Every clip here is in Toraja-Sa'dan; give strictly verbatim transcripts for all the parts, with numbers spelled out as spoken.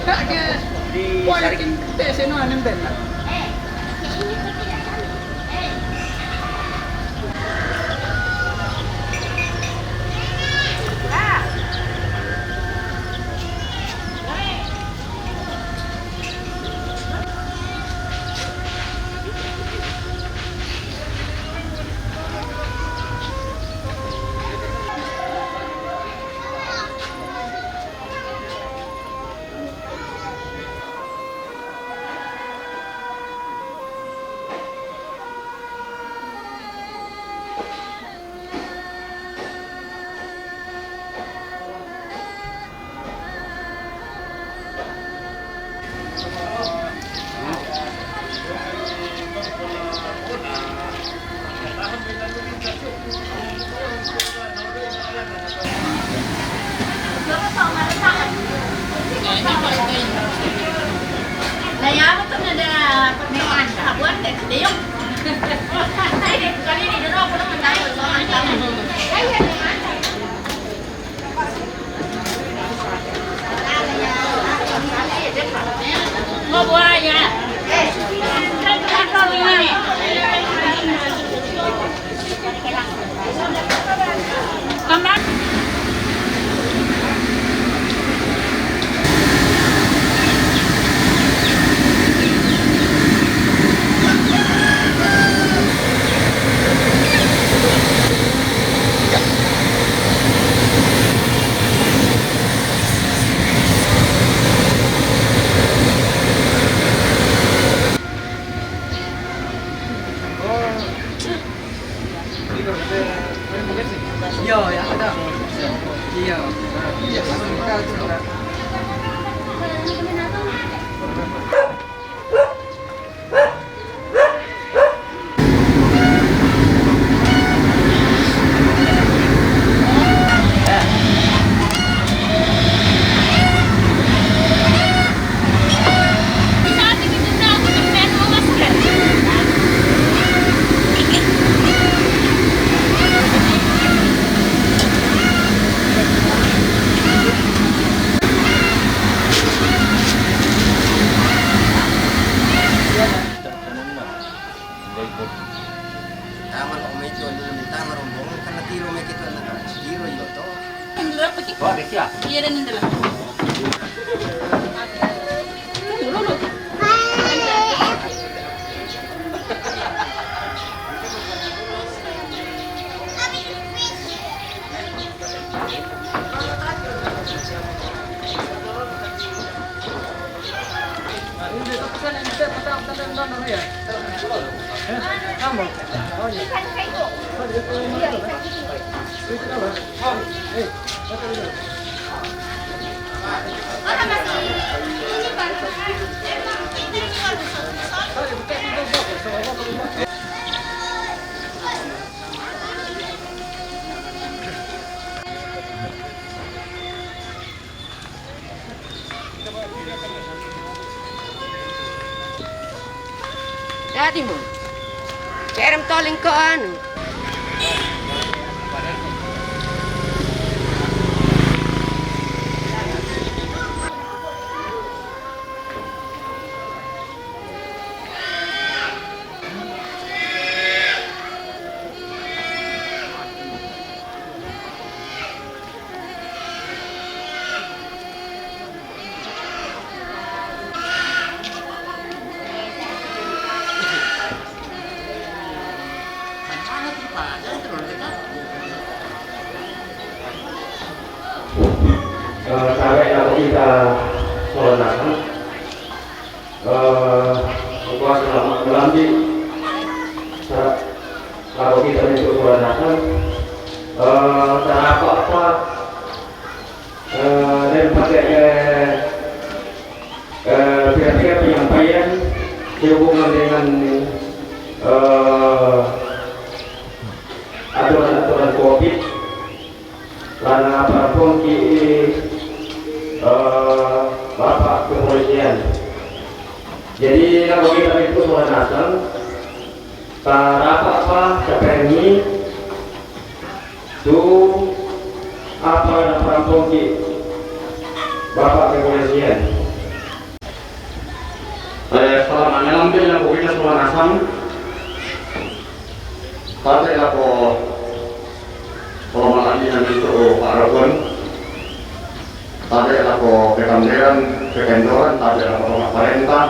Di Sarik. Iya, ya ada. Iya. Iya. Tama ko may tuwan na namin, tama rombongan, karena tiro may kito na tiro yoto. Wah, kecil. Iya, dan dalam. Jadi mo. Kerem toling ko anu. Eh, sampai aku kita sholat asar. Eh, aku selamat melantik. Sa-, aku kita untuk sholat asar. Eh, cara apa-apa. Eh, dan pakai, eh, eh, kira-kira penyampaian sehubungan dengan, eh, aturan-aturan covid, karena apa pun ki, eh, Bapak Kepolisian. Jadi, kalau kita itu sudah datang, tak apa-apa, siapa ini, tu apa ada perampok di Bapak Kepolisian. Tabela ko kita Solanasang, tabela ko pamahalan ini untuk Pak Ragun, tabela ko ketamberan, kekendoran, tabela ko pamaparenta,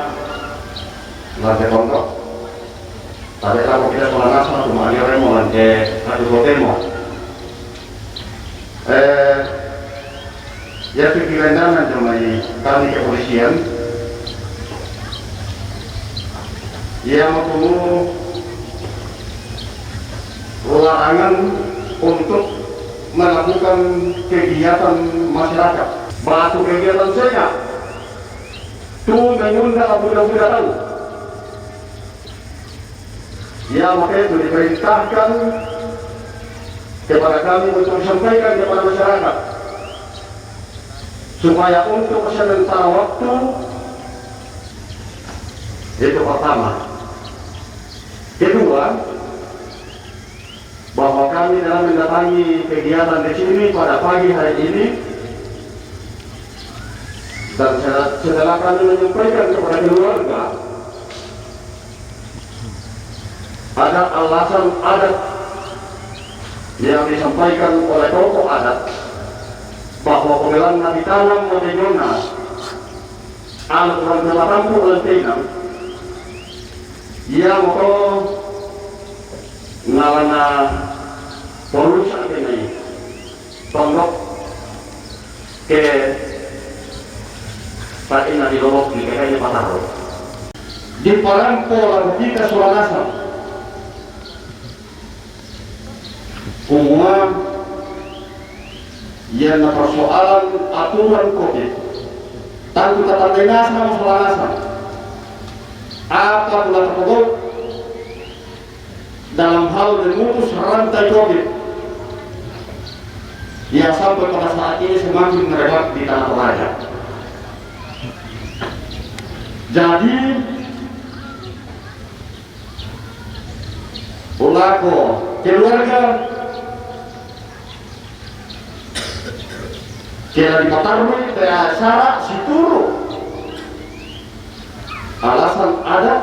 lante kontok, tabela ko kita Solanasang, cuma dia orang mau lante adu rotemo. Eh, ya pikiran danan cuma kami kepolisian, ia mau larangan untuk melakukan kegiatan masyarakat. Batu kegiatan saya tu mengundang budak-budak tahu. Ya, maka itu diperintahkan kepada kami untuk disampaikan kepada masyarakat supaya untuk sementara waktu itu pertama. Kedua, bahwa kami telah mendatangi kegiatan di sini pada pagi hari ini, dan setelah kami menyampaikan kepada keluarga, ada alasan adat yang disampaikan oleh tokoh adat bahwa pembelaan Nabi Tanam Motenyona, anak orang tua tampu orang tenang, ia mau ngalana polus ake nai tondok ke tak ina di lolok di kekainya pataro. Di parampo lagu kita Solanasang. Kumua ia na persoalan aturan covid. Tantu tatandai nasa masalah nasa. Apa pula terpukul dalam hal memutus rantai covid yang sampai pada saat ini semakin merebak di Tanah Toraja. Jadi, ulako keluarga kena dipatarui te acara situru alasan ada.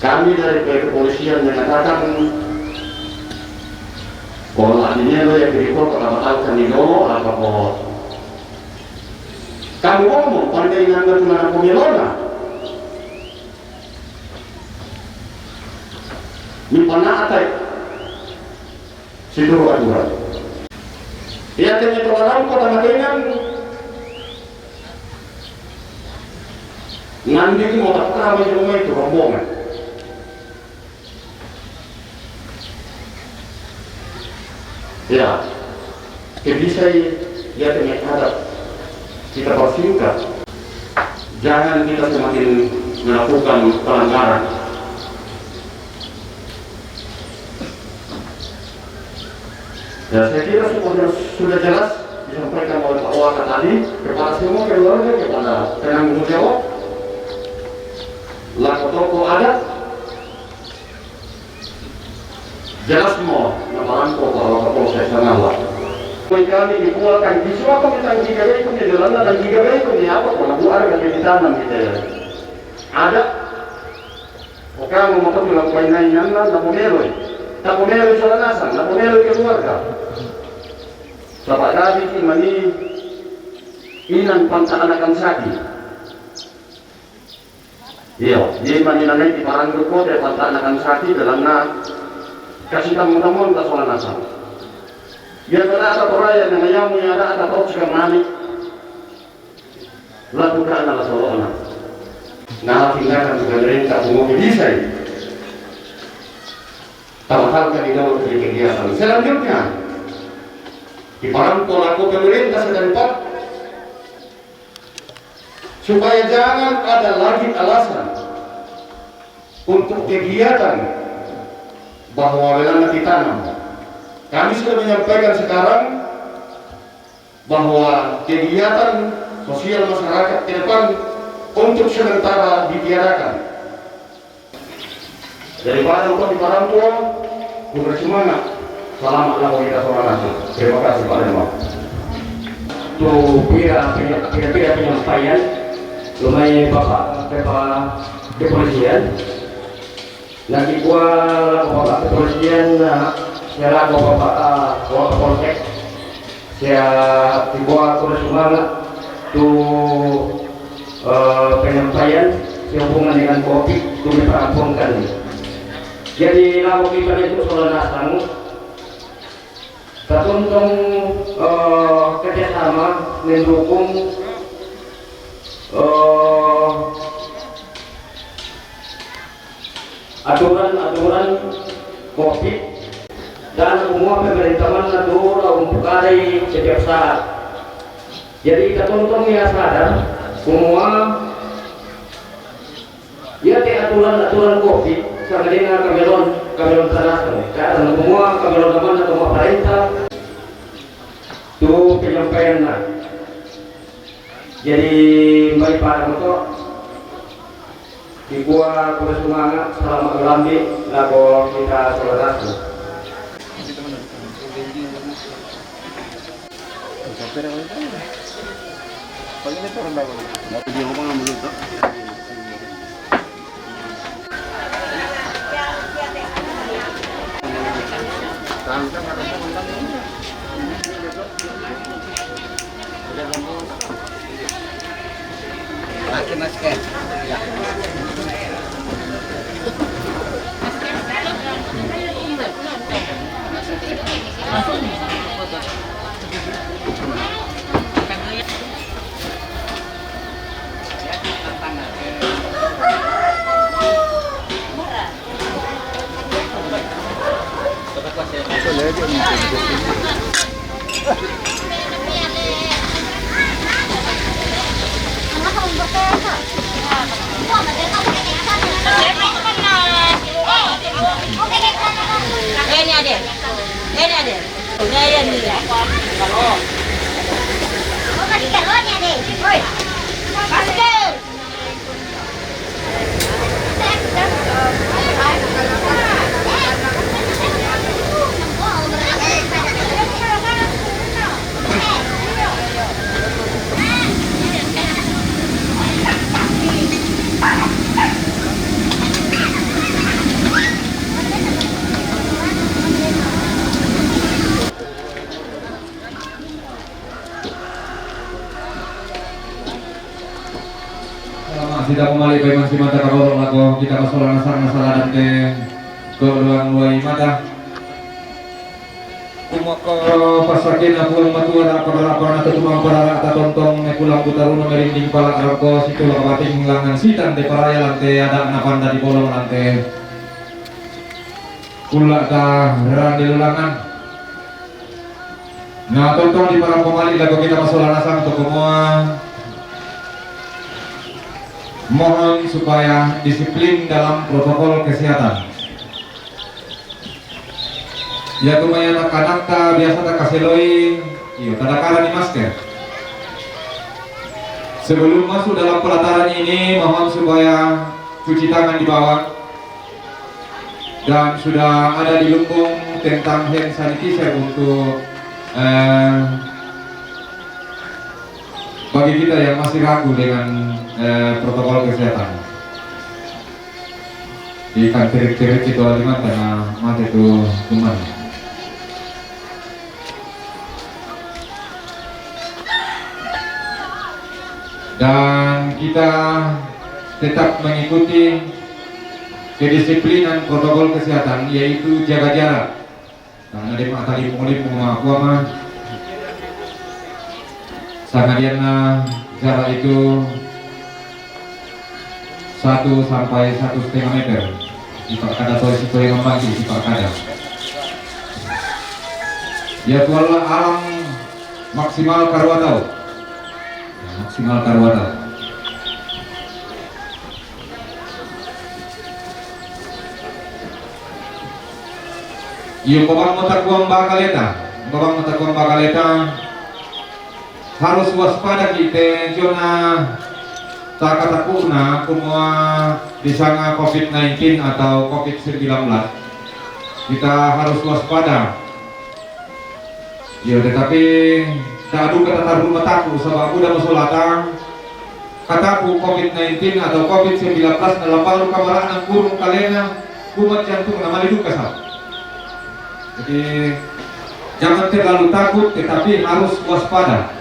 Kami dari pihak kepolisian mengatakan, kalau artinya lo yang berikut kota tahu kan di lo apa kok kamu ngomong pandai nangga tunana pemilona. Ni panaatai. Situru aturan. Ia tanya tolarang kota makengan. Nandi mau tak tahu rumah itu rombongan. Ya, kebisai ia tanya adat kita bersingkat. Jangan kita semakin melakukan pelanggaran. Ya, saya kira semuanya sudah jelas disampaikan oleh Pak Waka tadi kepada semua keluarga, kepada penanggung jawab, laku toko adat, jelas mo na barangko Pak Waka Polsek Sangawa. Kami dibuatkan di suatu tangki gagai kami, di landa tangki gagai kami, apa pun aku ada di tanam kita ya. Ada. Oka mo moto pila kuai nai nana na pomelo. Na pomelo Solanasang, na pomelo keluarga. Sabab dadi ki mani inang panta anakan saki. Iyo, di mani nanai di parang duko de panta anakan saki dalam na kasih tamu tamu ta Solanasang. Ia kada ada toraya na mayamu ia ada ada tok sikamani. Lakukan ala solona. Nah, tindakan pemerintah semua bisa ini. Tabatalkan di dalam kegiatan. Selanjutnya, di parampo laku pemerintah setempat supaya jangan ada lagi alasan untuk kegiatan bahwa belana ditanam. Kami sudah menyampaikan sekarang bahwa kegiatan sosial masyarakat ke depan untuk sementara ditiadakan. Daripada untuk di Parangkuang, bukan semangat. Selamat lah kita Solanasang. Terima kasih Pak Lema. Tu pira pira pira penyampaian. Lumai Bapak Kepala Kepolisian, lagi pula Bapak Kepolisian, ah, selaku Bapak, ah, Wakapolsek, saya dibuat terus semangat tu, eh, penyampaian sehubungan dengan covid tu diperampungkan. Jadi, lalu kita itu soal nasang, Tatontong, eh, kerjasama mendukung, eh, aturan-aturan covid dan semua pemerintahan atur untuk ada setiap saat. Jadi, tatontong ya sadar semua. Iate aturan-aturan covid, sangadinna kamelon, kamelon tanah, karena semua kamelon amanna tu maparenta tu penyampaianna. Jadi, mari pada moto, dikua kuda semangat, selamat melambi, lako kita saudaraku. Pakai masker. Ini ada. Ini ada. Ini ada. Kalau. Masker. Selamat, kita kembali paiman simanta kaborok lako kita kasola nasang nasala dante ko luang luai mata. Kumoko pasakena Puang Matua, rapa-rapa na tetumang parara tatontong me pulang butaruna merinding pala rangko situla kabating langan sitan de paraya lante ada na panda di bolong lante. Kula ta rande lulangan. Nah, tonton di para pemali lagu kita masalah nasang untuk semua. Mohon supaya disiplin dalam protokol kesehatan. Ya, tumaya anak-anak ta biasa ta kaseloi, iyo, tadakara ni masker. Sebelum masuk dalam pelataran ini, mohon supaya cuci tangan di bawah. Dan sudah ada di lumbung tentang hand sanitizer untuk, eh, bagi kita yang masih ragu dengan, eh, protokol kesehatan. Ikan tirik-tirik itu aliman tengah mati tu teman. Dan kita tetap mengikuti kedisiplinan protokol kesehatan, yaitu jaga jarak. Karena dia mah tadi mau mau aku ama. Sama dia na jarak itu satu sampai satu setengah meter. Di perkada toy si toy membagi di perkada. Ya, kuala alam maksimal karuatau. Ya, maksimal karuatau. Iyo, babang mata kuang bakaleta. Babang mata kuang bakaleta. Harus waspada kita, jona takatapuna kumua disanga covid nineteen atau covid sembilan belas. Kita harus waspada. Iyo, tetapi tak adu kata taruh mataku, sebab udah masolata. Kataku covid nineteen atau covid sembilan belas na lambang ruka marana kurung kalena, kumat jantung na maliduka sa. Jadi, jangan terlalu takut, tetapi harus waspada.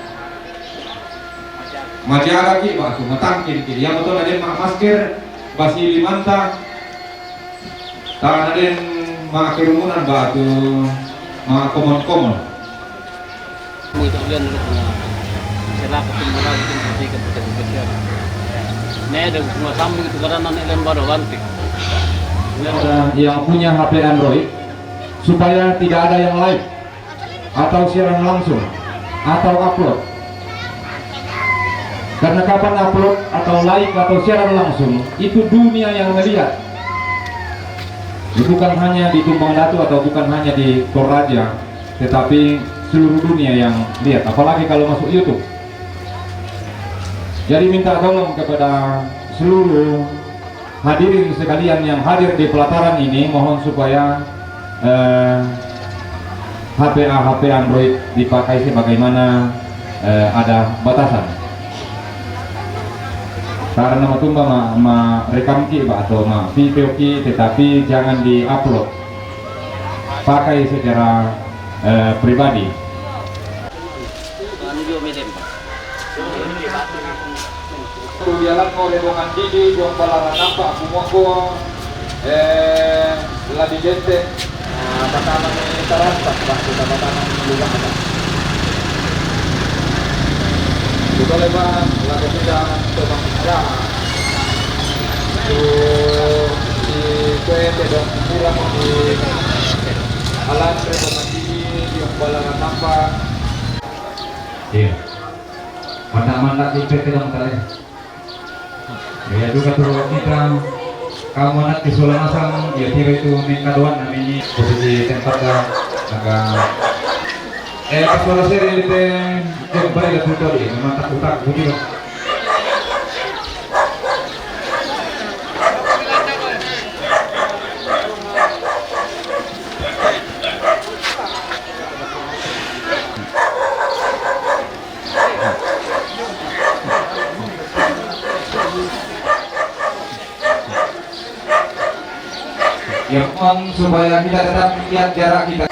Majaga ki batu, matangkin ki. Yang betul ada mak masker, basi limanta, tak ada yang mak kerumunan batu, mak komon-komon. Mo ito ulian ulit na sila ko tumaraw ito sa tikat sa tikat. Ne, ada mga sambing ito karena ni Lembaro Wantik. Ada yang punya H P Android, supaya tidak ada yang live atau siaran langsung atau upload. Karena kapan upload atau live atau siaran langsung, itu dunia yang melihat. Ya, bukan hanya di Tumbang Datu atau bukan hanya di Toraja, tetapi seluruh dunia yang lihat, apalagi kalau masuk YouTube. Jadi minta tolong kepada seluruh hadirin sekalian yang hadir di pelataran ini, mohon supaya eh, H P A, H P Android dipakai sebagaimana eh, ada batasan. Karena matumba ma, ma rekam ki ba atau ma video ki, tetapi jangan di-upload. Pakai secara eh, pribadi. Rubialan mo rebongan didi, buang balaran nampak, bumoko, eh, ladi dente. Nah, pertama ni terasa, Pak, kita pertama ni lupa apa. Kita lepas, lagi kita coba bicara. Tu, si kue, tedong, pulang di alat rebongan didi, buang balaran nampak. Iya. Mata-mata kita ke dong tadi. Ya juga tu kita, kamu anak di Sulamasang, ya tiba itu mingkaduan namini posisi tempat dah, maka eh pas suara seri itu yang balik dah tu tadi, memang tak utak begitu. Ya, mohon supaya kita tetap lihat jarak kita.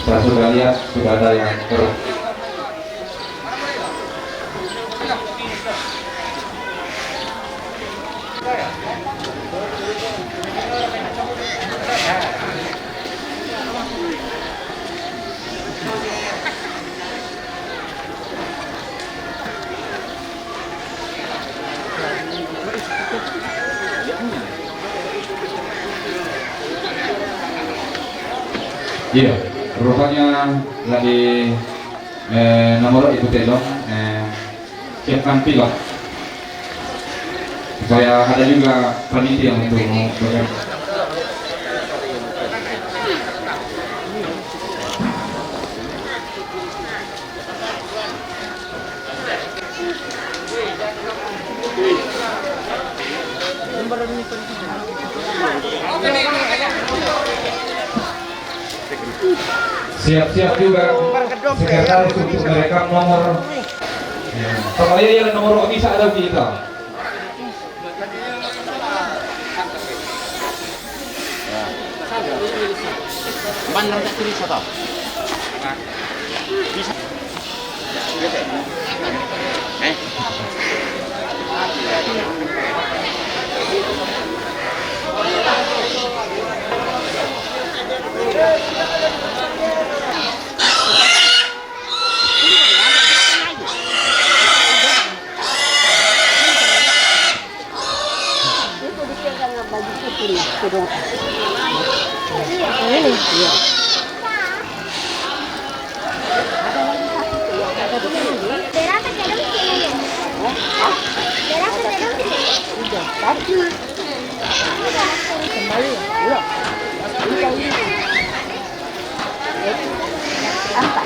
Saya sudah lihat, sudah ada yang terus. Iya, rupanya lagi eh, nomor itu telong eh, siapkan pilot supaya ada juga panitia untuk mau bekerja. Siap-siap juga sekretaris untuk merekam nomor. Ya. Kalau ya, ya nomor bisa ada kita. Mana tak tulis atau? Bisa. Eh? Ini, iya. Kembali. Iya. Apa?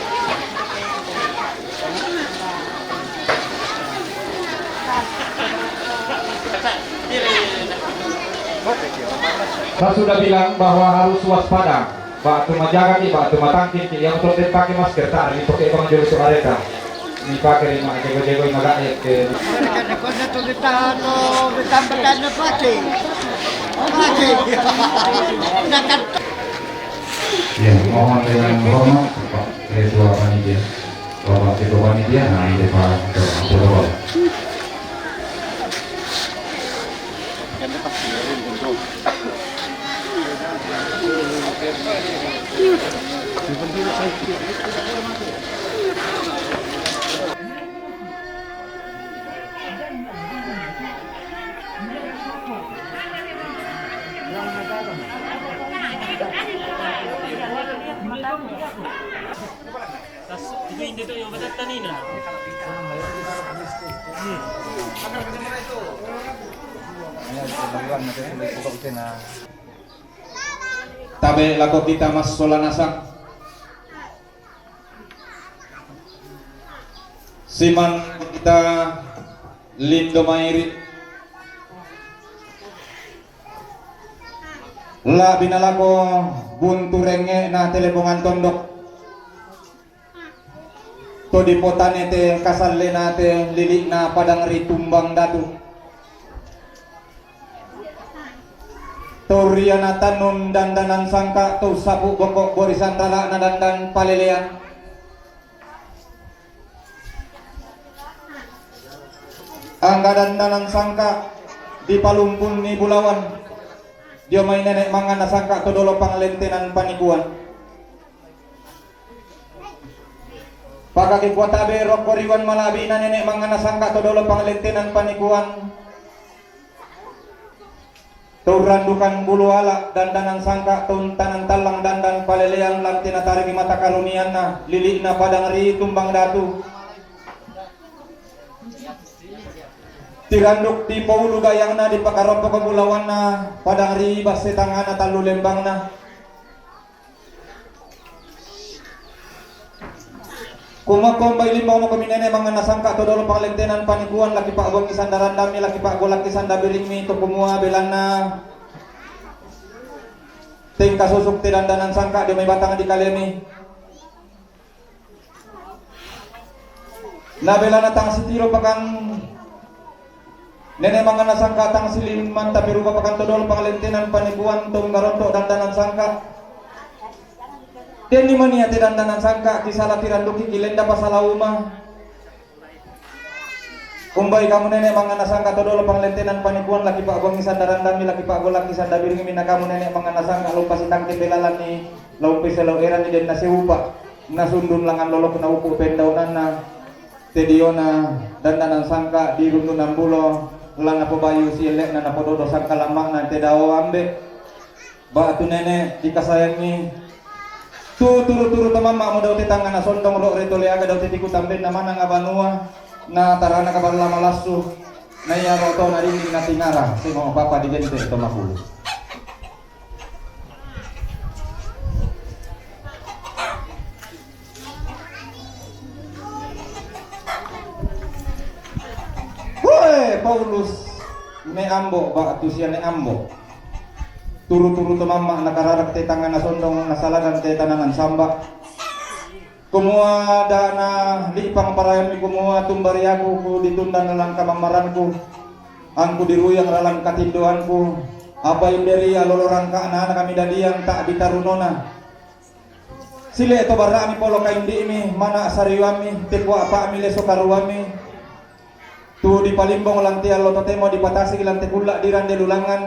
Saya sudah bilang bahwa harus waspada. Batu majaga ki, batu matangkin ki, yang betul pakai masker, tak ada dipakai bang jolo tu areta. Ni pakiri ma jago-jago i magae ke. Kada kau na tu kita tu kita bertanya pati. Pati. Nakan. Ya, mohon dengan hormat, Pak Ketua Panitia. Bapak Ketua Panitia, nah, ini Pak Ketua Panitia. Tabe' lako kita massola nasang. Siman kita lindo mairi'. La'bina lako buntu rengnge'na Telepongan Tondok. To dipotane te kasallena te lili'na padang ri Tumbang Datu. To riana tannun dandanan sangka to sapu boko' borisan rara'na dandan palelean. Angga dandanan sangka dipalumpunni bulawan dio mai nene' manganna sangka to dolo panglentenan panikuan. Pakaki kuatabe rokko riwan mala'bi'na nene' manganna sangka to dolo panglentenan panikuan. To urrandukan bulu ala dandanan sangka to untanan tallang dandan palelean lante natariki mata karunianna lili'na padang ri Tumbang Datu. Tiranduk dipoulu gayangna dipakarompoko bulawanna padang ri basse tangngana tallu lembangna. Kumua ko umbai limbang mako minene manganna sangka to dolo panglentenan panikuan laki pa'buangi sanda randammi laki pa'golakki sanda biringmi to kumua belanna tengka susuk te dandanan sangka dio mai batang di kalemi. Na belanna tang sitiro pakan nene manganna sangka tang silimanta pirupa pakan to dolo panglentenan panikuan to unggaronto dandanan sangka. Denni mania te dandanan sangka kisala tiranduki kilenda pasala uma. Umbai kamu nene manganna sangka to dolo panglentenan panikuan laki pa'buangi sanda randammi laki pa'golakki sanda biringmi na kamu nene manganna sangka lo pasitangke pelalanni lo umpese lao eranni denna seupa nasundun langan lolokna upu pendaunanna. Te diona dandanan sangka di runtunan bulo la napobayu sielle'na napododo sangka lamma'na te dao ambe'. Ba'tu nene' dikasayangi tu turu-turu to mamma'mo dao te tangngana sondong ro' ri tole aga dao te tiku tambenna mananga banua na tarana kaballa malassu na iyaro tona dinding na tingara sema papa digente' to makulu. Hoe, Paulus, ne ambo', ba'tu sia ne ambo'. Turu-turu to mamma' nakararak te tangngana sondong, nasaladan te tanangan samba. Kumua da'na li'pang parayammi kumua tumbariaku ku ditunda lalang kamammaranku. Angku diruyang lalang katindoanku. Apa inderia lolo rangka'na ana kami dadiang ta'bi tarunona. Sile' to barra'mi polo kaindi'mi, mana' sariwammi, tepo apa'mi, leso karuammi. Tu dipalimbong lan te allo totemo dipatasik lan te kulla' dirande lulangngan.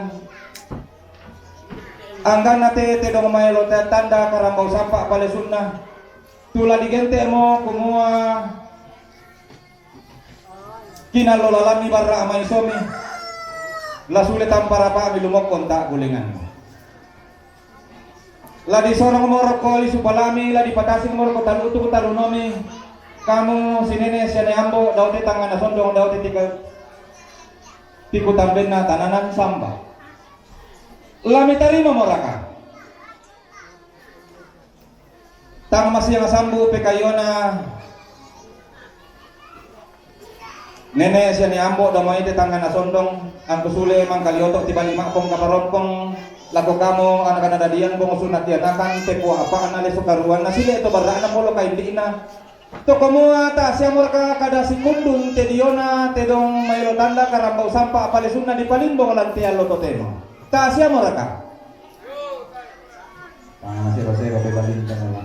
Angganna te tedong maelo te tanda karambau sampa' palesunna. Tu la digente'mo kumua Kinallo lalammi barra' maisomi, la sule tampa rapa'mi lumokkon ta'gulinganmu. La disorongmo rokko lisu pala'mi, la dipatasingmo rokko talu'tu tarunomi, kamu sinene sia ne ambo', dao te tangngana sondong, dao te tika-, tikutambenna tananan samba. La mitarimamo raka? Tang masiang sambu' pekayuanna nene' sia ne ambo' dao mai te tangngana sondong, angku sule mangkalioto' tibali ma'pong kaparompong lako kamo ana' kadadiang bongsu nakianakan, tepo apa'na leso karuanna, sile' to barra'na polo kaindi'na. Tokomoa, ta'siamoraka kada sikundun te diona te dong maelo tanda karambau sampa palesunna dipalimbong lan te allo totemo? Ta'siamoraka? Ah, sero-sero pe balintang ala.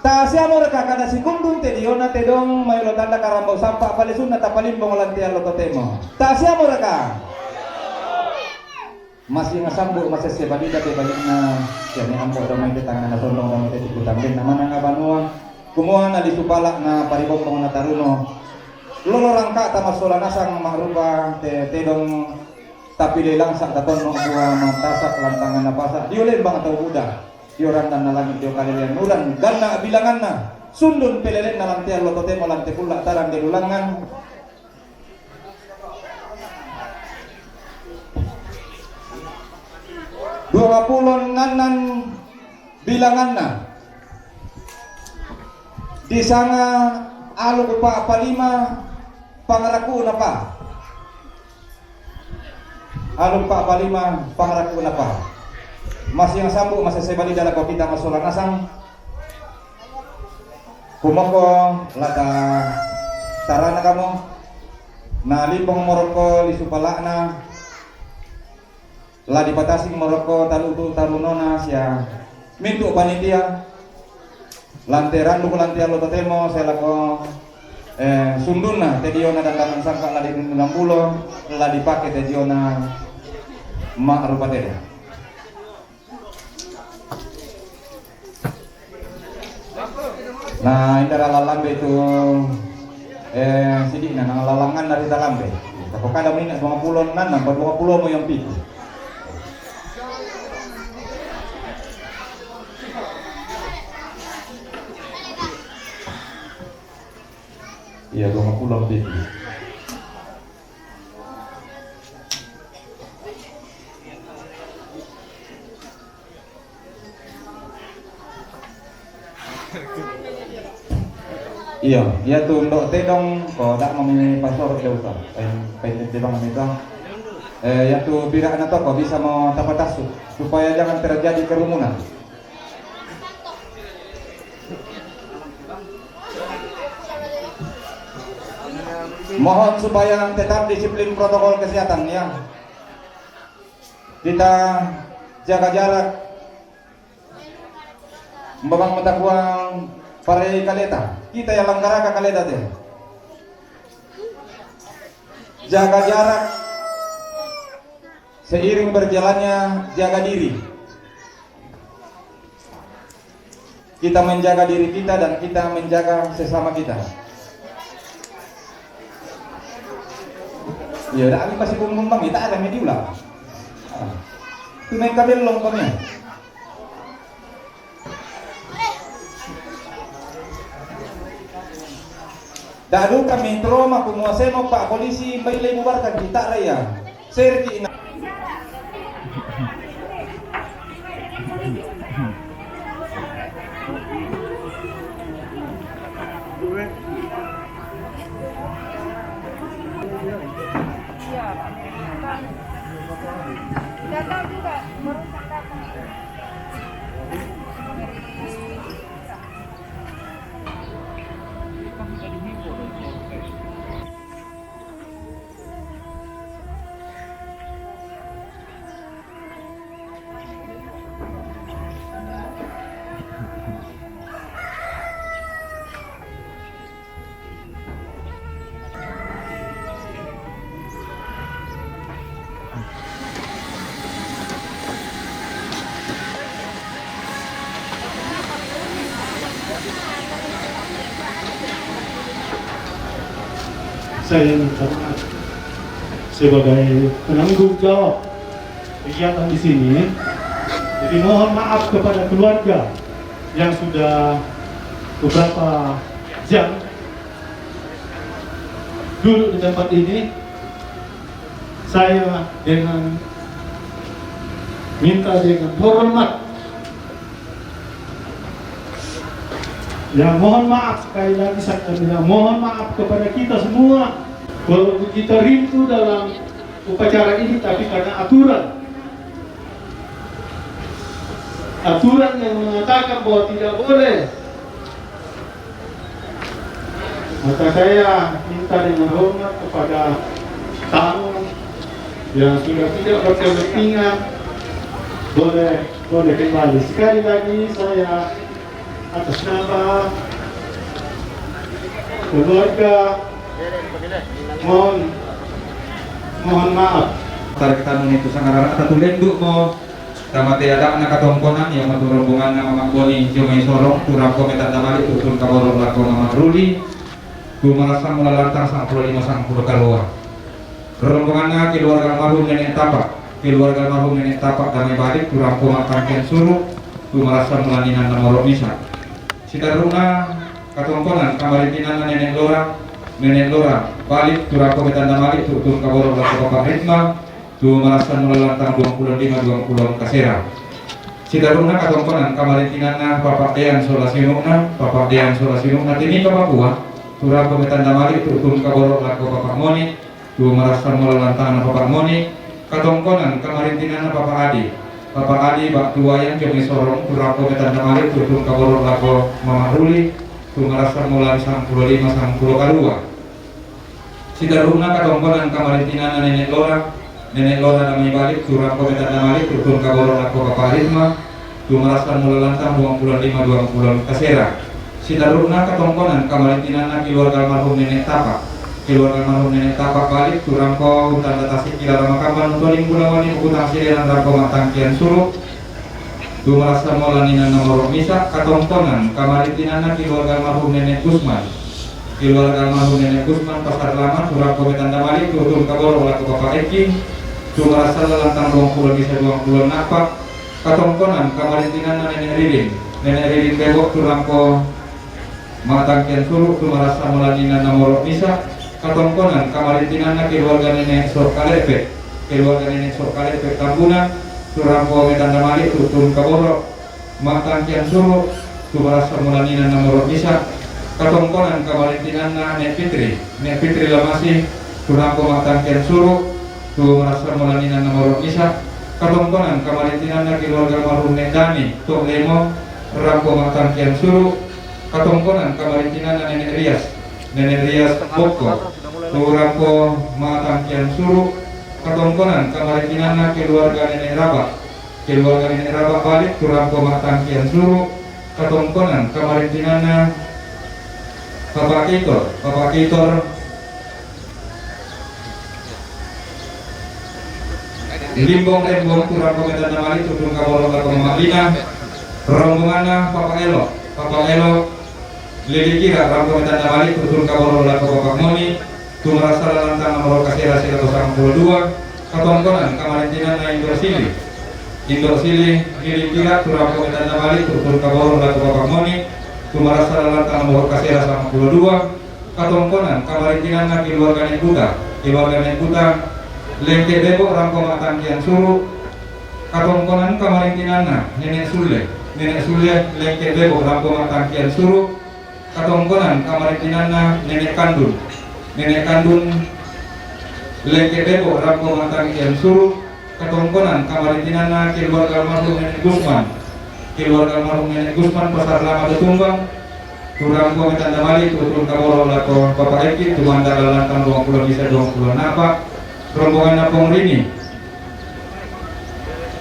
Ta'siamoraka kada sikundun te diona te dong maelo tanda karambau sampa palesunna tapalimbong lan te allo totemo? Ta'siamoraka? Masiang sambu masesse balida pe balinna, siane ambo dao mai te tangngana sondong dao mai te tiku tambenna mananga banua, kumua na lisu pala na paribombong na taruno. Lolo rangka'ta massola nasang ma'rupa te tedong, tapilei langsa tatonno bua matasak lantangan napasa dio lembang tau buda, dio randanna langi' dio kalelean uran ganna' bilanganna, sundun pelelenna lan te allo totemo lan te kulla' tarang delulangngan. Duangpulo ennannan bilanganna, disanga aluk pa'palima pangrakuna pa. Aluk pa'palima pangrakuna pa. Masiang sambu masesse balida lako kita massola nasang. Kumoko lata tarana kamo, na limbong morokko lisu pala'na, la dipatasing morokko talutu tarunona sia mintu' panitia, lan te randuk lan te allo totemo, sia lako, eh, sundunna te diona dandanan sangka' la dinundunan bulo, la dipake te diona ma'rupa tedong. Na, indara lalambe tu, eh, sidi'na, na lalanganna rita lambe. Tapokada minna' duangpulo ennanna, nampa duangpulo mo yang pitu. Iya, duangpulo pitu. Iya, iya tu ndo' tedong ko da' mami pasor jauh ta. Pain, pain tedong mami tu. Eh, iya tu pira' na toko bisa mo tapatassu supaya jangan terjadi kerumunan. Mohon supaya tetap disiplin protokol kesehatan, ya. Kita jaga jarak. Memang matakuang parai kaleta. Kita yang langgaraka kaleta te. Jaga jarak. Seiring berjalannya, jaga diri. Kita menjaga diri kita dan kita menjaga sesama kita. Iya, dah kami masih bumbung bang, kita ada media lah. Ah. Tu main kabel long kami. Da'du kami trauma, kumua semok pa' polisi, bailei bubarkan kita raya. Serki na. Iya. Datang juga, baru datang. Saya minta maaf sebagai penanggung jawab kegiatan di sini. Jadi, mohon maaf kepada keluarga yang sudah beberapa jam duduk di tempat ini. Saya dengan minta dengan hormat. Ya, mohon maaf, sekali lagi saya bilang, mohon maaf kepada kita semua. Walaupun kita rindu dalam upacara ini, tapi karena aturan, aturan yang mengatakan bahwa tidak boleh Maka saya minta dengan hormat kepada tamu yang sudah tidak berkepentingan, boleh boleh kembali. Sekali lagi saya atas nama keluarga mohon mohon maaf. Tarik tanun itu sangarana atau lendu mo. Tamate ada'na katongkonan, iyamoto rombonganna Mamak Boni Jomai Sorong, tu rampo metanda mali' tu'tun kaboro' lako Mamak Ruli, tu marassamula lantang sangpulo lima sangpulo kalua. Rombonganna keluarga almarhum Nenek Tapa', keluarga almarhum Nenek Tapa' Damai Balik, tu rampo ma'tangkian suru', tu marassamula linan nomoro' misa'. Sitarru'na katongkonan kamarintinanna Nenek Lora, Nenek Lora Balik, tu rampo metanda mali' tu'tun kaboro' lako Bapak Ritma, tu marassamula lantang duangpulo lima duangpulo kasera. Sitarru'na katongkonan kamarintinanna Papa' Dean sola siunu'na, Papa' Dean sola siunu'na Timika Papua, tu rampo metanda mali' tu'tun kaboro' lako Papa' Moni, tu marassamula lantangna Papa' Moni. Katongkonan kamarintinanna Papa' Adi, Papa' Adi Ba'tu Wayan Jomai Sorong, tu rampo metanda mali' tu'tun kaboro' lako Mama Ruli, tu marassamula sangpulo lima sangpulo kalua. Sitarru'na katongkonan kamarintinanna Nenek Lora, Nenek Lora Damai Balik, tu rampo metanda mali' tu'tun kaboro' lako Papa' Ritma, tu marassamula lantang duangpulo lima duangpulo kasera. Sitarru'na katongkonan kamarintinanna keluarga almarhum Nenek Tapa', keluarga almarhum Nenek Tapa' Balik, tu rampo untanda tasik ki laleng makamban utoling bulawan di Bukutang Sidenan, rampo ma'tangkian suru', tu marassamula linan nomoro' misa'. Katongkonan kamarintinanna keluarga almarhum Nenek Gusman, keluarga almarhum Nenek Gusman Pasar Lama, tu rampo metanda mali' tu'tun kaboro' lako Papa' Eki, tu marassamula lantang duangpulo misa' duangpulo na'pa'. Katongkonan kamarintinanna Nenek Ririn, Nenek Ririn Bebo, tu rampo ma'tangkian suru', tu marassamula linan nomoro' misa'. Katongkonan kamarintinanna keluarga Nenek So' Kalepe', keluarga Nenek So' Kalepe' Tambunan, tu rampo metanda mali' tu'tun kaboro' ma'tangkian suru', tu marassamula linan nomoro' misa'. Katongkonan kamarintinanna Nek Fitri, Nek Fitri Lamasi, tu rampo ma'tangkian suru', tu marassamula linan nomoro' misa'. Katongkonan kamarintinanna keluarga almarhum Nek Dani To' Lemo, rampo ma'tangkian suru'. Katongkonan kamarintinanna Nenek Rias, Nenek Rias Bokko, tu rampo ma'tangkian suru'. Katongkonan kamarintinanna keluarga Nenek Raba, keluarga Nenek Raba Balik, tu rampo ma'tangkian suru'. Katongkonan kamarintinanna Papa' Kitor, Papa' Kitor Limbong Rembong, tu rampo metanda mali' tu'tun kaboro' lako Mama Lina. Rombonganna Papa' Elo, Papa' Elo Lili Kira, rampo metanda mali' tu'tun kaboro' lako Papa' Moni, tu marassamula lantang nomoro' kasera silato sangpulo dua. Katongkonan kamarintinanna Indo' Sili, Indo' Sili Lili Kira, tu rampo metanda mali' tu'tun kaboro' lako Papa' Moni, tu marassamula lantang nomoro' kasera sangpulo dua. Katongkonan kamarintinanna keluarga Nek Buta, keluarga Nek Buta Lengke' Bebo, rampo ma'tangkian suru'. Katongkonan kamarintinanna Nenek Sulle, Nenek Sulle Lengke' Bebo, rampo ma'tangkian suru'. Katongkonan kamarintinanna Nenek Kandun, Nenek Kandun Lengke' Bebo, rampo ma'tangkian suru'. Katongkonan kamarintinanna keluarga almarhum Nenek Gusman, keluarga almarhum Nenek Gusman Pasar Lama Tumbang, tu rampo metanda mali' tu'tun kaboro' lako Papa' Eki, tu ma'tangkian lantang duangpulo misa' duangpulo na'pa'. Rombonganna Pong Rini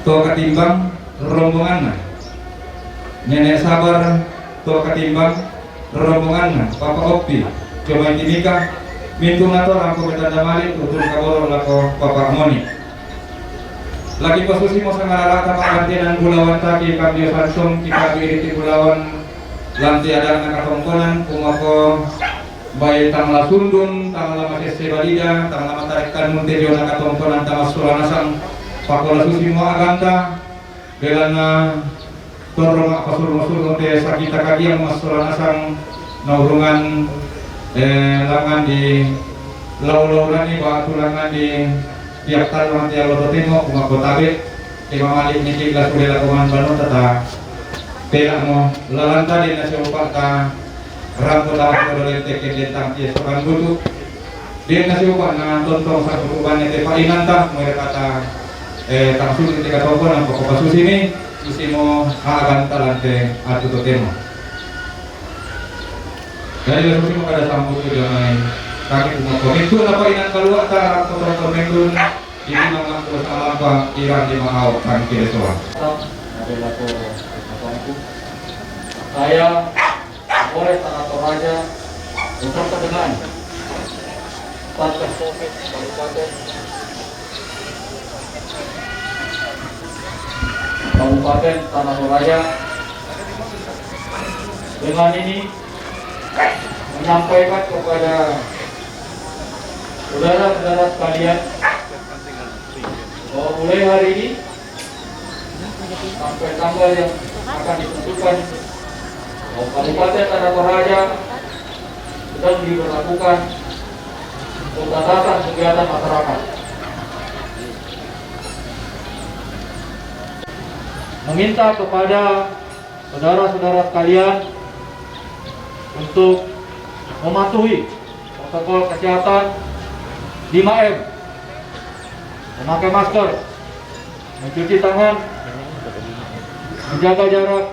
To' Katimbang, rombonganna Nenek Sabar To' Katimbang, rombonganna Papa' Oppi Jomai Timika, mintu'na to rampo metanda mali' tu'tun kaboro' lako Papa' Moni. Lagi pasusimo sangalala'ta pa'bantena bulawanta, ki kambio sansong, ki kambio iriti bulawan lan te ada'na katongkonan, kumako bae tang la sundun, tang la masesse balida, tang la matarekkan munte diona katongkonan tamassola nasang, pakola susimo a'ganta, belanna torro ma'pasurmo-surmo te sakita kagiang massola nasang naurungan, eh, langngan di lau-laurani ba'tu langngan di piattallong te allo totemo, kumako tabe', ke mamali' niki la sude lako man banuta ta pela'mo lalanta denna siupa'ta rampo tama pada lente kendentang tie sokan butu. Denna siupa'na tontong sakutu banne te pa'inanta, moe kata, eh, tang sulit te katongkonan poko pasusini, susimo a'ganta lan te atu totemo. Jadi langsung kita ada sambut ke jamai. Kami semua komik tu apa inang keluar tak atau komik tu. Ini nama terus alam pak Iran di Mahau kan kira soal. Ada laku. Saya Kapolres Tanah Toraja beserta dengan Satgas Covid Kabupaten Kabupaten Tanah Toraja dengan ini menyampaikan kepada saudara-saudara sekalian bahwa mulai hari ini sampai tanggal yang akan ditentukan bahwa Kabupaten Tanah Toraja sedang diberlakukan pembatasan kegiatan masyarakat. Meminta kepada saudara-saudara sekalian untuk mematuhi protokol kesehatan lima M, memakai masker, mencuci tangan, menjaga jarak,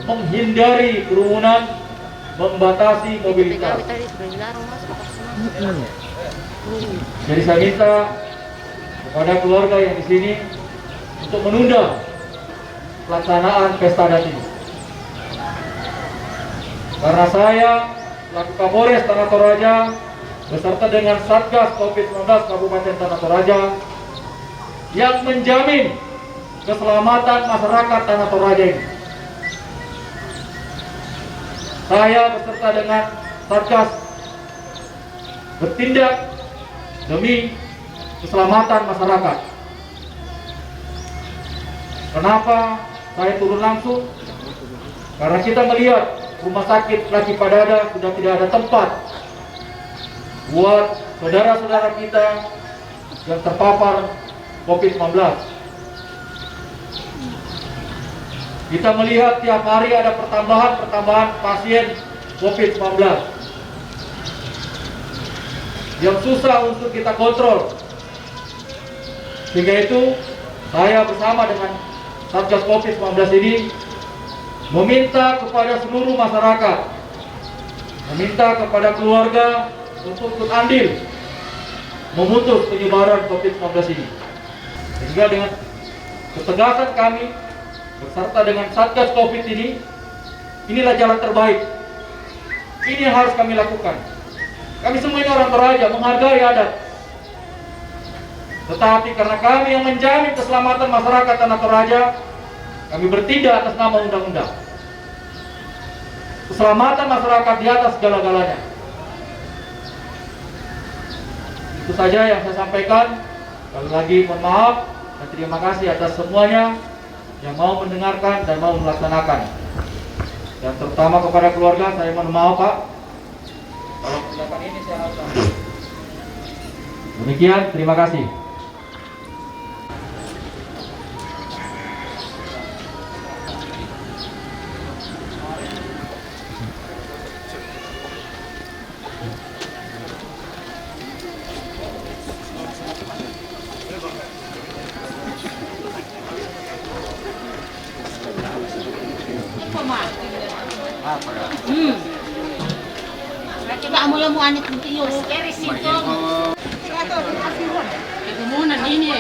menghindari kerumunan, membatasi mobilitas. Jadi saya minta kepada keluarga yang di sini untuk menunda pelaksanaan pesta adat ini. Karena saya selaku Kapolres Tanah Toraja beserta dengan Satgas Covid sembilan belas Kabupaten Tanah Toraja yang menjamin keselamatan masyarakat Tanah Toraja ini. Saya beserta dengan Satgas bertindak demi keselamatan masyarakat. Kenapa saya turun langsung? Karena kita melihat rumah sakit Laki Padada sudah tidak ada tempat buat saudara-saudara kita yang terpapar Covid sembilan belas. Kita melihat tiap hari ada pertambahan-pertambahan pasien Covid sembilan belas yang susah untuk kita kontrol. Sehingga itu, saya bersama dengan Satgas Covid sembilan belas ini meminta kepada seluruh masyarakat, meminta kepada keluarga untuk ikut andil memutus penyebaran Covid sembilan belas ini. Sehingga dengan ketegasan kami beserta dengan Satgas Covid ini, inilah jalan terbaik. Ini yang harus kami lakukan. Kami semua ini orang Toraja, menghargai adat. Tetapi karena kami yang menjamin keselamatan masyarakat Tanah Toraja, kami bertindak atas nama undang-undang. Keselamatan masyarakat di atas segala-galanya. Itu saja yang saya sampaikan. Sekali lagi mohon maaf dan terima kasih atas semuanya yang mau mendengarkan dan mau melaksanakan. Dan terutama kepada keluarga, saya mohon maaf, Pak. Kalau tindakan ini saya harus ambil. Demikian, terima kasih. Hmm. Coba mula mu anik nanti yus. Itu muna ini.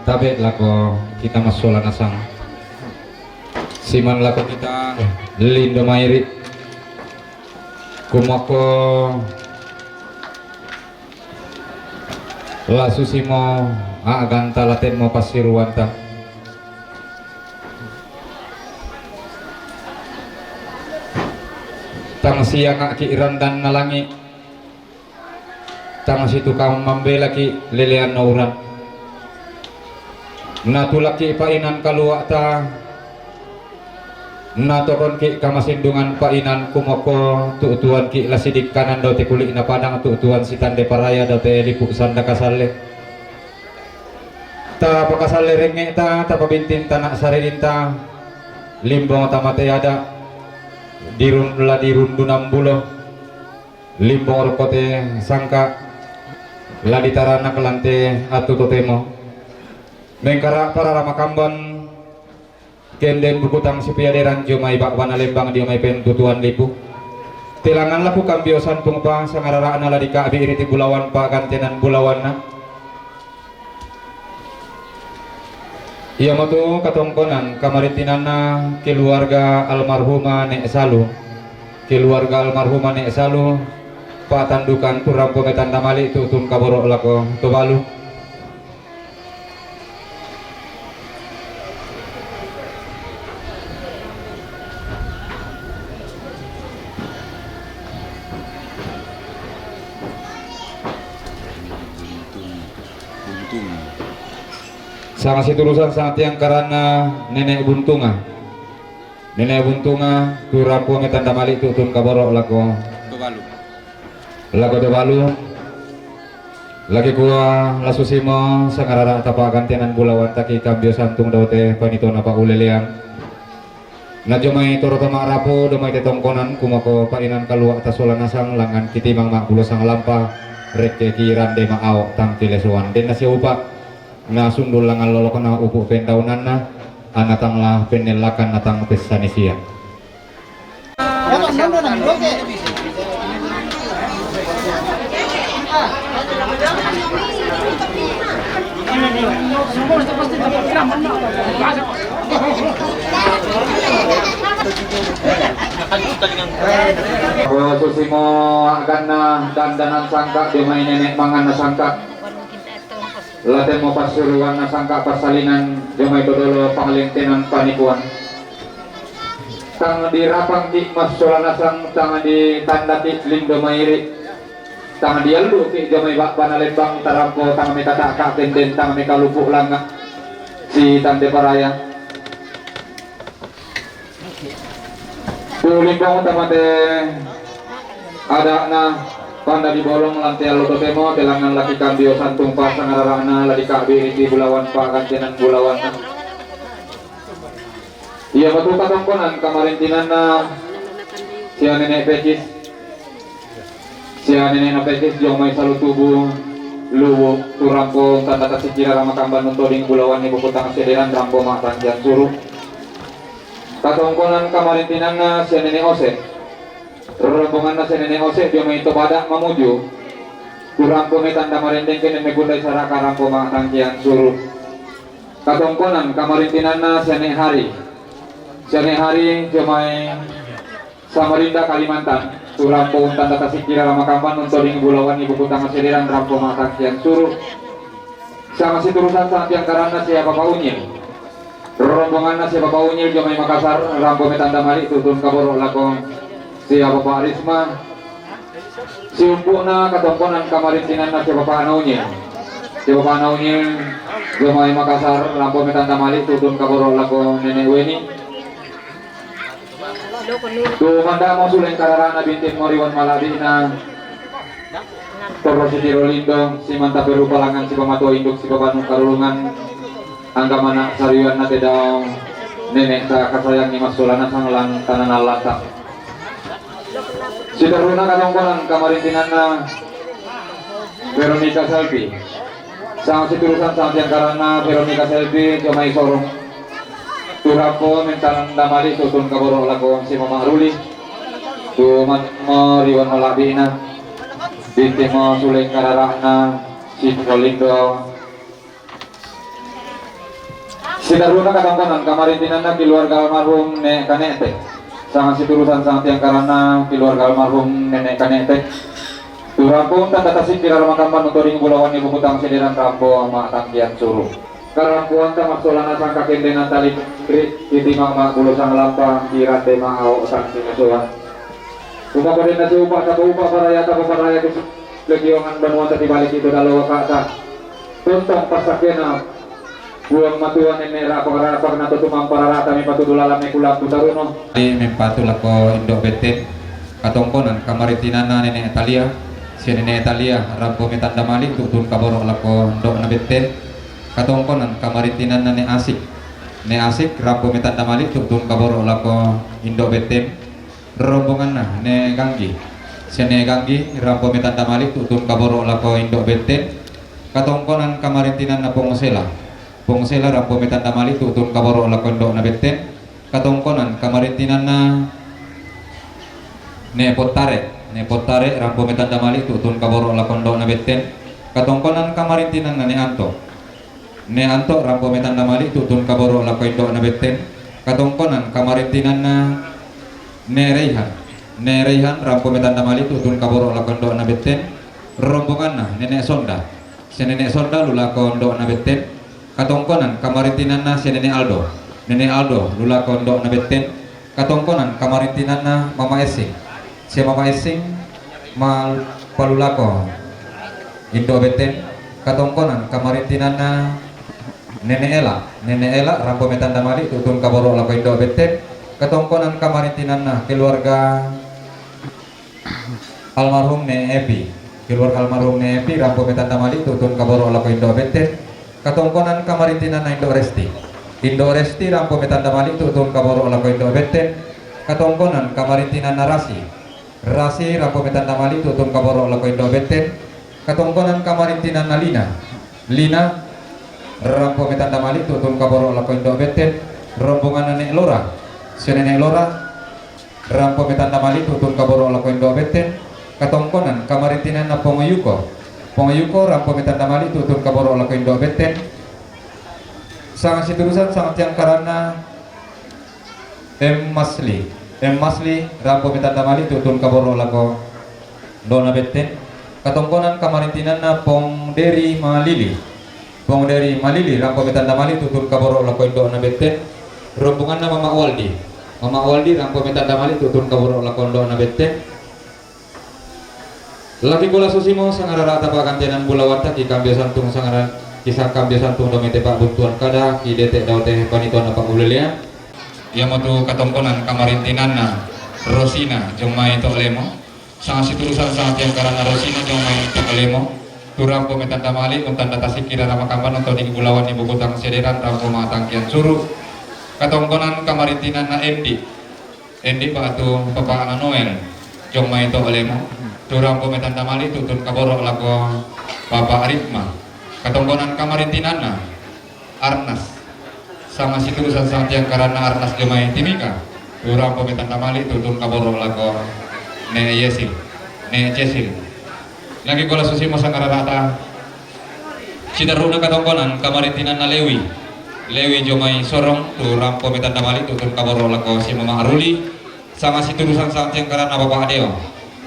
Tabe' lako kita massola nasang. Siman lako kita lindo mairi'. Kumako lasusimo a'ganta latemmo passiruanta. Tang siangaki' randanna langi', tang situkang mambelaki' leleanna uran. Natulakki' pa'inan kalua'ta, natokonki' kamasindungan pa'inan kumokko, tu'tuanki' la sidikkanan dao te kuli'na padang, tu'tuan sitande paraya dao te lipu' sanda kasalle. Tapakasalle rengnge'ta, tapabinting tana' saririnta, limbong tamate ada', dirun-, la dirundunan bulo, limbong rokko te sangka', la ditaranak lan te attu totemo. Mengkara' parara makamban, kenden bukutang sipiaderan dio mai ba'bana lembang dio mai pentutuan lipu'. Telangan laku kambiosan tungpa sangarara'na la dika'bi' riti bulawan pagantenan bulawanna. Iamotu katongkonan kamarintinanna keluarga almarhuma Ne' Salu, keluarga almarhuma Ne' Salu, patandukan tu rampo metanda mali' tu'tun kaboro' lako Tobalu. Sanga siturusan sanga tiangkaranna Nene' Buntunga. Nene' Buntunga, tu rampo metanda mali' tu'tun kaboro' lako Tobalu. Lako Tobalu. Lagi kua la susimo sangarara' tapagantenan bulawan taki kambiosan tung dao te panitona pa'ulelean. Na dio mai toro to ma'rapu, dio mai te tongkonan, kumako pa'inan kalua'ta sola nasang langngan kitimang ma'pulo sanga lampa, rekke kirande ma'ao' tang kilesoan. Denna siupa', na sundul langngan lolokna upu' pendaunanna, anna tang la pennellakan na tang pessanisian. Susimo a'ganna dandanan sangka', dio mai nene' manganna sangka'. La temmo passuruanna sangka' passalinan dio mai to dolo pangalentenan panikuan. Tang dirapangki' massola nasang, tang ditandaki' lindo mairi', tang dialluki' dio mai ba'bana lembang tarampo, tang mekata'ka' kenden, tang mekalupu' langnga' sitande paraya. Tu limbong tamate ada'na panda dibolong lan te allo totemo, telangan laki kambiosan tungpa sangarara'na la dika'bi' riti bulawan pagantenan bulawanna. Iamotu katongkonan kamarintinanna sia Nene' Pekis. Sia Nene' na Pekis dio mai Salu Tubu, Luwu', tu rampo tanda tasikkira ramakamban untoding bulawan ibu kutang sederan rampo ma'tangkian suru'. Katongkonan kamarintinanna sia Nene' Ose'. Rombonganna sia Nene' Ose' dio mai to Bada' Mamuju, tu rampo metanda marendeng kene mekundai saraka rampo ma'tangkian suru'. Katongkonan kamarintinanna sia Ne' Hari. Sia Ne' Hari dio mai Samarinda Kalimantan, tu rampo untanda tasikkira ramakamban untoding bulawan ibu kutang sederan rampo ma'tangkian suru'. Sama siturusan sanga tiangkaranna sia Papa Unyil. Rombonganna sia Papa Unyil dio mai Makassar, rampo metanda mali' tu'tun kaboro' lako sia Papa Risma. Siumpu'na katongkonan kamarintinanna sia Papa'na Unyil. Sia Papa'na Unyil dio mai Makassar, rampo metanda mali' tu'tun kaboro' lako Nene' Weni. Tu mandamo suleng kararana bintimmo riwan mala'bi'na. Torro sitiro lindo, simanta perupa langngan sipamato induk sipapanu karurungan. Angga mana' sariwanna te dao nene'ta kasayangi massola nasang lan tanana lantang. Siterruna katongkonan kamarintinanna Veronica Selvi. Sang siturusan sang tiangkaranna Veronica Selvi dio mai Sorong. Tu rampo mentanda mali' tu'tun kaboro' lako si Mama Ruli. Tu mandamo riwan mala'bi'na. Bintimmo suleng kararana si Kolindo. Siterruna katongkonan kamarintinanna keluarga almarhum Ne' Kane'te. Sanga siturusan sang tiangkaranna keluarga almarhum Nene' Kane'te. Tu rampo untanda tasikkira ramakamban untoding bulawan ibu kutang sederan rampo ma'tangkian suru'. Karampoanta massola nasang kakendenanta lipu' ri' kitimang ma'pulo sanga lampa kirande ma'ao' tang kilesoan. Upa ko den nasi upa ta, upa paraya ta, paraya ke legiongan banua ta di balik itu dalo kata. Tontong pasakena buang matua nene rapa rapa na to tumang pararata mi patu dulala me kulampu taruno. Di mempatu lako Indo Beten. Katongkonan kamarintinanna nene Etalia. Si nene Etalia rampo metanda mali tutun kaboro lako Indo na Beten. Katongkonan kamarintinanna ne Asik. Ne Asik rampo metanda mali tutun kaboro lako Indo Beten. Rombonganna ne Ganggi. Si ne Ganggi rampo metanda mali tutun kaboro lako Indo Beten. Katongkonan kamarintinanna Pongosela. Pongosela rampo metanda mali tutun kaboro lako Indo na Beten. Katongkonan kamarintinanna ne Pottare. Ne Pottare rampo metanda mali tutun kaboro lako Indo na Beten. Katongkonan kamarintinanna ne Anto. Ne Anto rampo metanda mali tutun kaboro lako Indo na Beten. Katongkonan kamarintinanna ne Reihan. Ne Reihan rampo metanda mali tutun kaboro lako Indo na Beten. Rombonganna nene Sonda. Si nene Sonda lulako Indo na Beten. Katongkonan kamarintinanna si nene Aldo. Nene Aldo lulako Indo na Beten. Katongkonan kamarintinanna Mama Essing. Si Mama Essing ma palulako Indo Beten. Katongkonan kamarintinanna nene Ela. Nene Ela rampo metanda mali tutun kaboro lako Indo Beten. Katongkonan kamarintinanna keluarga almarhum ne Epi. Keluarga almarhum ne Epi rampo metanda mali tutun kaboro lako Indo Beten. Katongkonan kamarintinanna Indo Resti. Indo Resti rampo metanda mali tutun kaboro lako Indo Beten. Katongkonan kamarintinanna Rasi. Rasi rampo metanda mali tutun kaboro lako Indo Beten. Katongkonan kamarintinanna Lina. Lina rampo metanda mali tutun kaboro lako Indo Beten. Rombonganna ne Lora. Si nene Lora rampo metanda mali tutun kaboro lako Indo Beten. Katongkonan kamarintinanna Pongoyuko. Pongoyuko rampo metanda mali tutun kaboro lako Indo Beten. Sanga siturusan sanga tiangkaranna M Masli. M Masli rampo metanda mali tutun kaboro lako Indo na Beten. Katongkonan kamarintinanna Pong Deri Malili. Pong Deri Malili rampo metanda mali tutun kaboro lako Indo na Beten. Rombonganna Mama Waldi. Mama Waldi rampo metanda mali tutun kaboro lako Indo na Beten. Laki bola susimo sanga rarata pagantenan bulawanta ki kambio santung sanga ra-, ki sangkambio santung dame te pabuntuan kada ki dete daote panituan na pangulelean. Iamotu katongkonan kamarintinanna Rosina jomai to lemo. Sanga siturusan sanga tiangkaranna Rosina jomai to lemo. Tu rampo metanda mali untanda tasiki rara makamban untoding bulawan ni bubutang sederan rampo matangkian suru. Katongkonan kamarintinanna Endi. Endi batu Papa Noel jomai to lemo. Tu rampo metanda mali tutun kaboro lako Papa Aritma. Katongkonan kamarintinanna Arnas. Sanga siturusan sanga tiangkaranna Arnas jomai Timika. Tu rampo metanda mali tutun kaboro lako Ne Yesil. Ne Cesil. Laki bola susimo sanga rarata. Sidaruna katongkonan kamarintinanna Lewi. Lewi jomai sorong tu rampo metanda mali tutun kaboro lako si Mama Aruli. Sanga siturusan sanga tiangkaranna Papa Adeo.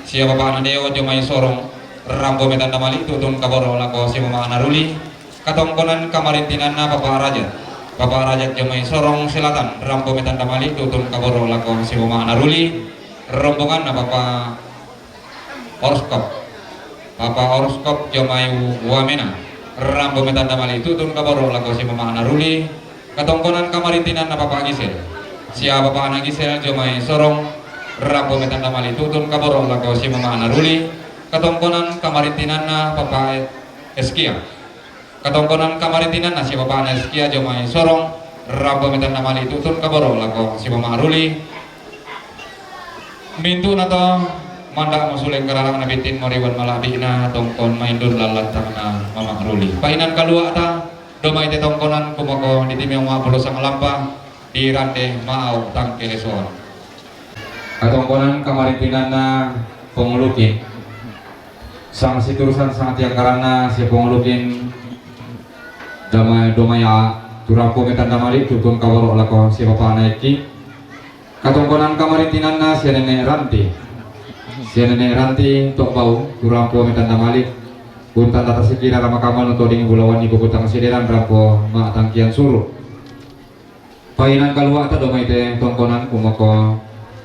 Sia Papa Adeo jomai sorong rampo metanda mali tutun kaboro lako si Mama Anaruli. Katongkonan kamarintinanna Papa Rajat. Papa Rajat jomai sorong selatan rampo metanda mali tutun kaboro lako si Mama Anaruli. Rombonganna Papa Orskop. Papa Orskop jomai wamena. Rampo metanda mali tutun kaboro lako si Mama Anaruli. Katongkonan kamarintinanna Papa Gisel. Sia Papa Ana Gisel jomai sorong. Rampo metanda mali tutun kaboro lako si Mama Anaruli. Katongkonan kamarintinanna Papa Eskia. Katongkonan kamarintinanna si Papa Ana Eskia jomai sorong. Rampo metanda mali tutun kaboro lako si Mama Aruli. Mintu na to manda mo suleng karalak na bitin moriwan malabina tongkon maindun lalantangna Mama Aruli. Painan kalua ta, doma ite tongkonan kumoko di timi ma pulo sanga lampa, di rande mau tangkeleson. Katongkonan kamarintinanna Pongulukin. Sang siturusan sang tiangkaranna si Pongulukin dama-, domaya tu rampo metanda mali tutun kaboro lako si Papa Ana Eki. Katongkonan kamarintinanna si Nene Ranti. Si Nene Ranti tok bau tu rampo metanda mali. Untanda tasiki rara makaman untoding bulawan ni bubutang sederan rampo ma tangkian suru. Painan kalua ta doma ite tongkonan kumoko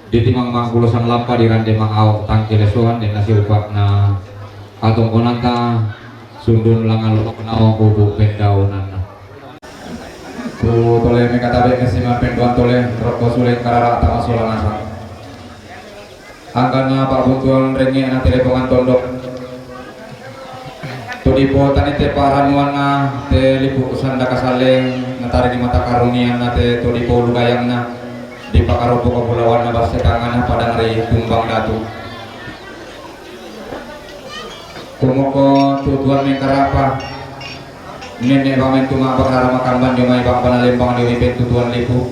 Ditimang mangkulo sangalampa dirande mangawok tangkelesoan, dena siupakna katongkonanta sundun langan lolokna ubu pendaunanna. Tu tole mekatabe mesima penduan tole rokko sule karara tama sola nasang. Angkana pabuntuan renge na telepongan tondok. Todipo tani te paranuanna te lipu sanda kasaleng, natari di mata karunianna te todipo lugayangna, di pakaropo kabulawanna basse tangana padang ri tumbang datu. Kumoko tutuan mengkarapa, nenne bang mentu mabakara makamban jomai bang panalembang di pentutuan lipu.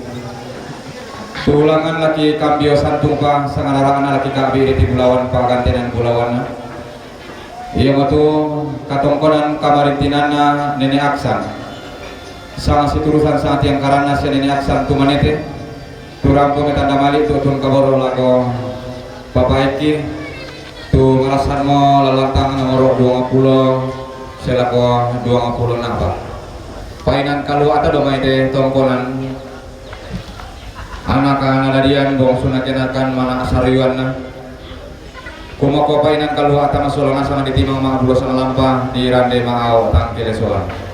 Tulangan laki kambio santung pa sangararana laki kabi di bulawan pagantenan bulawanna. Iya matu katongkonan kamarintinanna nene aksan. Sanga siturusan sanga tiang karanna sia nene aksan tu manete. Turampo metanda mali tu tun kaboro lako papaiki tu marasanmo lalantang nomoro duang pulo selako duang pulo napa. Painan kalu ata domai te tongkonan. Anaka nadadian bongsuna kenakan mana sariwanna. Kumoko painan kalu ata masola nasang ditimang ma bulo sangalampa di rande ma ao tangkelesoan.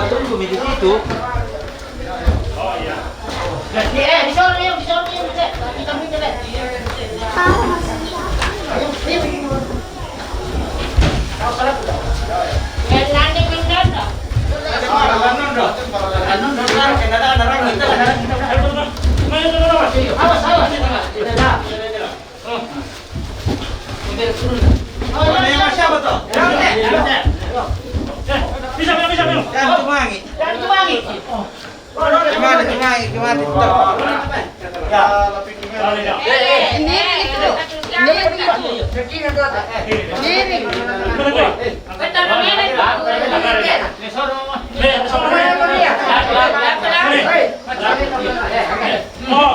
Tunggu di situ. Bisa, bisa, bisa. Jangan tumangi. Jangan tumangi. Gimana, gimana, gimana? Ya. Miring itu. Miring itu. Miring. Oh.